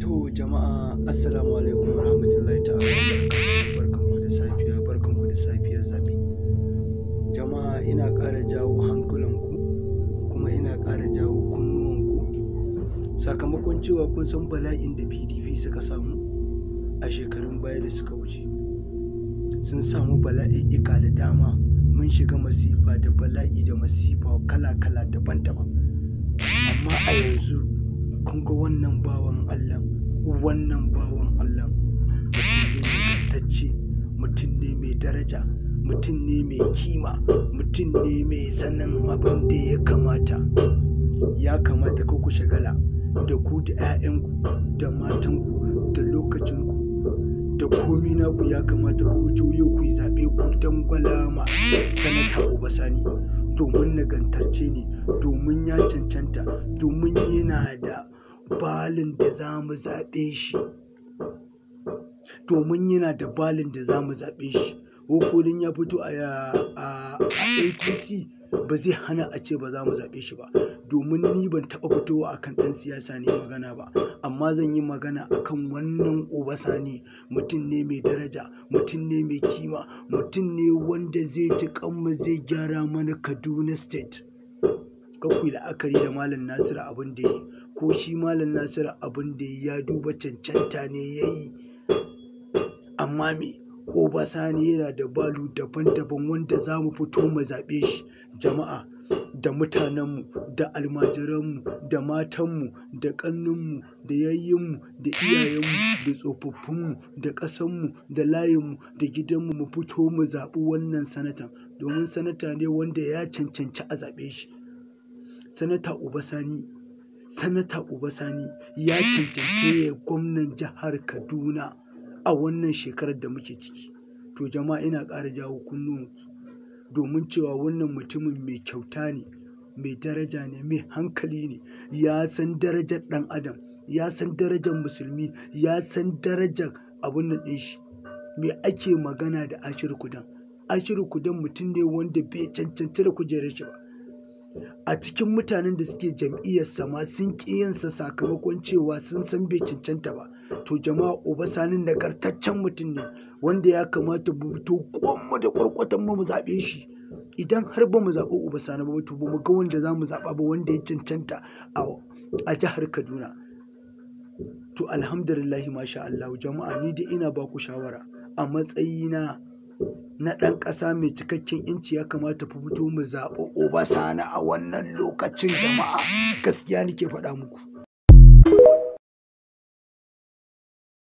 To jama'a, assalamu alaikum warahmatullahi ta'ala wabarakatuh. Barkanku da safiya, barkanku da safiyar zaɓe. Jama'a, ina ƙara jawo hankulanku kuma ina ƙara jawo kunnuwanku sakamakon cewa kun san bala'in da PDP suka samu a shekarun baya da suka wuce. Sun samu bala'i'ika da dama, mun shiga masifa da bala'i da masifa kala-kala, daban-daban. Amma a yanzu kun ga wannan bawan Allah, wannan bawan Allah mutum ne nagartacce, mutum ne mai daraja, mutum ne mai kima, mutum ne mai sanin abin da ya kamata. Ya kamata ku shagala da ku da 'ya'yanku da matanku da lokacinku da komi naku. Ya kamata ku fito yau ku yi zaɓe, ku dangwala ma Sanata Uba Sani, domin nagartacce ne, domin ya cancanta, domin yana da value da za mu zaɓe shi, domin yana da value da za mu zaɓe shi. Ko don ya fito a APC ba zai hana a ce ba za mu zaɓe shi ba. Domin ni ban taɓa fitowa akan ɗan siyasa ne magana ba, amma zan yi magana akan wannan Uba Sani. Mutum ne mai daraja, mutum ne mai kima, mutum ne wanda zai ji kanmu, zai gyara mana Kaduna State. Kar ku yi la'akari da Malam Nasiru abin da ya yi, ko shi Malam Nasiru abin da ya duba cancanta ne ya yi. Amma me Uba Sani yana da value daban-daban wanda za mu fito mu zaɓe shi. Jama'a, da mutanenmu da almajiranmu da matanmu da ƙannenmu da yayyinmu da iyayenmu da tsofaffinmu da ƙasanmu da layinmu da gidanmu, mu fito mu zaɓi wannan sanatan, domin sanata ne wanda ya cancanci a zaɓe shi. Sanata Uba Sani, Sanata Uba Sani ya cancanci ya gwamnan jihar Kaduna a wannan shekarar da muke ciki. To jama'a, ina ƙara jawo kunnuwanku domin cewa wannan mutumin mai kyauta ne, mai daraja ne, mai hankali ne, ya san darajar ɗan adam, ya san darajar musulmi, ya san darajar abun nan ɗin shi. Me ake magana da Ashiru Kudan? Ashiru Kudan mutum ne wanda bai cancanci da kujerar shi ba. A cikin mutanen da suke jam'iyyarsa ma sun ƙi yinsa sakamakon cewa sun san bai cancanta ba. To jama'a, Uba Sani nagartaccen mutum ne wanda ya kamata mu fito kwanmu da kwarkwatan mu mu zaɓe shi. Idan har ba mu zaɓi Uba Sani ba, to ba mu ga wanda za mu zaɓa ba wanda ya cancanta a jihar Kaduna. To alhamdulillahi, masha Allah. Jama'a, ni dai ina ba ku shawara a matsayina na ɗan ƙasa mai cikakken inci, ya kamata ku fito mu zaɓi Uba Sani a wannan lokacin. Jama'a, gaskiya nake faɗa muku.